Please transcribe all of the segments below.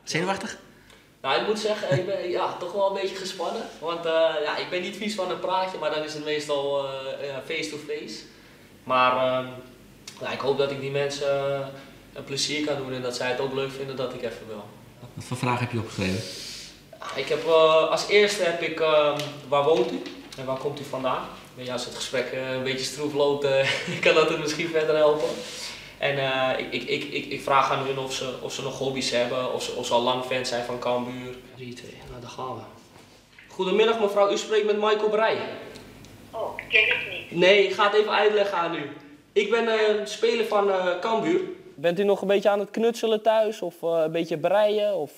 Zenuwachtig? Nou, ik moet zeggen, ik ben ja, toch wel een beetje gespannen. Want ja, ik ben niet vies van een praatje, maar dan is het meestal face-to-face. Maar nou, ik hoop dat ik die mensen een plezier kan doen en dat zij het ook leuk vinden dat ik even bel. Wat voor vraag heb je opgeschreven? Ik heb, als eerste heb ik, waar woont u en waar komt u vandaan? Weet je, als het gesprek een beetje stroef loopt, kan dat het misschien verder helpen. En ik vraag aan hun of ze nog hobby's hebben, of ze al lang fan zijn van Cambuur. 3, 2, nou daar gaan we. Goedemiddag mevrouw, u spreekt met Michael Breij. Oh, ik ken het niet. Nee, ik ga het even uitleggen aan u. Ik ben speler van Cambuur. Bent u nog een beetje aan het knutselen thuis of een beetje breien? Of...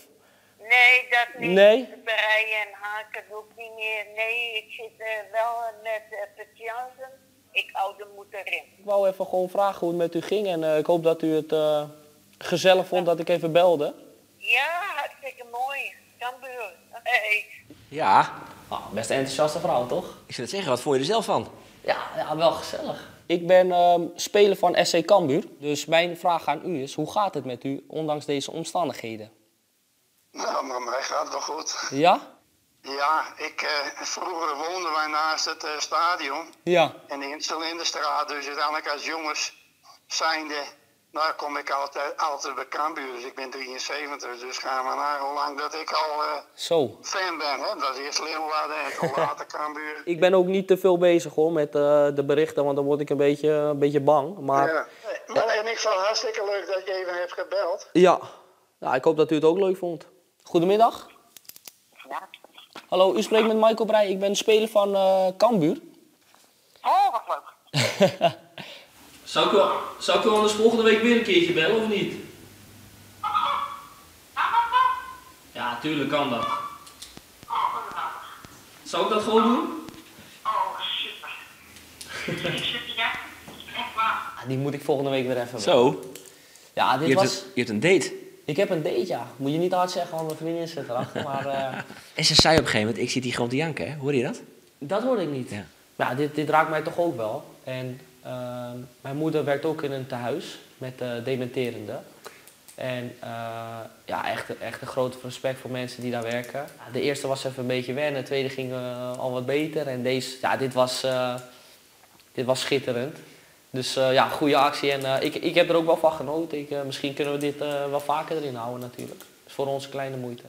Nee, dat niet. Nee? Breien en haken doe ik niet meer. Nee, ik zit wel met patiënten. Ik hou de moed erin. Ik wou even gewoon vragen hoe het met u ging en ik hoop dat u het gezellig vond dat ik even belde. Ja, hartstikke mooi. Cambuur. Hey. Ja. Oh, best een enthousiaste vrouw, toch? Ik zou het zeggen, wat vond je er zelf van? Ja, ja, wel gezellig. Ik ben speler van SC Cambuur, dus mijn vraag aan u is, hoe gaat het met u ondanks deze omstandigheden? Nou, maar mij gaat het wel goed. Ja? Ja, vroeger woonden wij naast het stadion. Ja. In de Insulindestraat, dus uiteindelijk als jongens zijnde, nou kom ik altijd bij Cambuur. Dus ik ben 73, dus gaan we naar hoe lang dat ik al Zo. fan ben. Hè? Dat is eerst Leeuwarden en toen later Cambuur. Ik ben ook niet te veel bezig hoor met de berichten, want dan word ik een beetje bang. Maar... Ja. Nee, maar en ik vond het hartstikke leuk dat je even hebt gebeld. Ja, nou, ik hoop dat u het ook leuk vond. Goedemiddag. Ja. Hallo, u spreekt met Michael Breij. Ik ben speler van Cambuur. Oh, wat leuk. Zou ik u anders volgende week weer een keertje bellen of niet? Ja, tuurlijk kan dat. Zou ik dat gewoon doen? Oh, super. Echt waar. Die moet ik volgende week weer even bellen. Zo. Ja, dit Je hebt was... je hebt een date. Ik heb een date, ja. Moet je niet hard zeggen, want mijn vriendin zit erachter, maar, En ze zei op een gegeven moment, ik zit hier gewoon te janken, hè? Hoor je dat? Dat hoorde ik niet. Ja. Maar ja, dit raakt mij toch ook wel. En mijn moeder werkt ook in een tehuis met dementerenden. En ja, echt een groot respect voor mensen die daar werken. De eerste was even een beetje wennen, de tweede ging al wat beter. En deze, ja, dit was schitterend. Dus ja, goede actie en ik heb er ook wel van genoten. Misschien kunnen we dit wel vaker erin houden natuurlijk. Dus voor onze kleine moeite.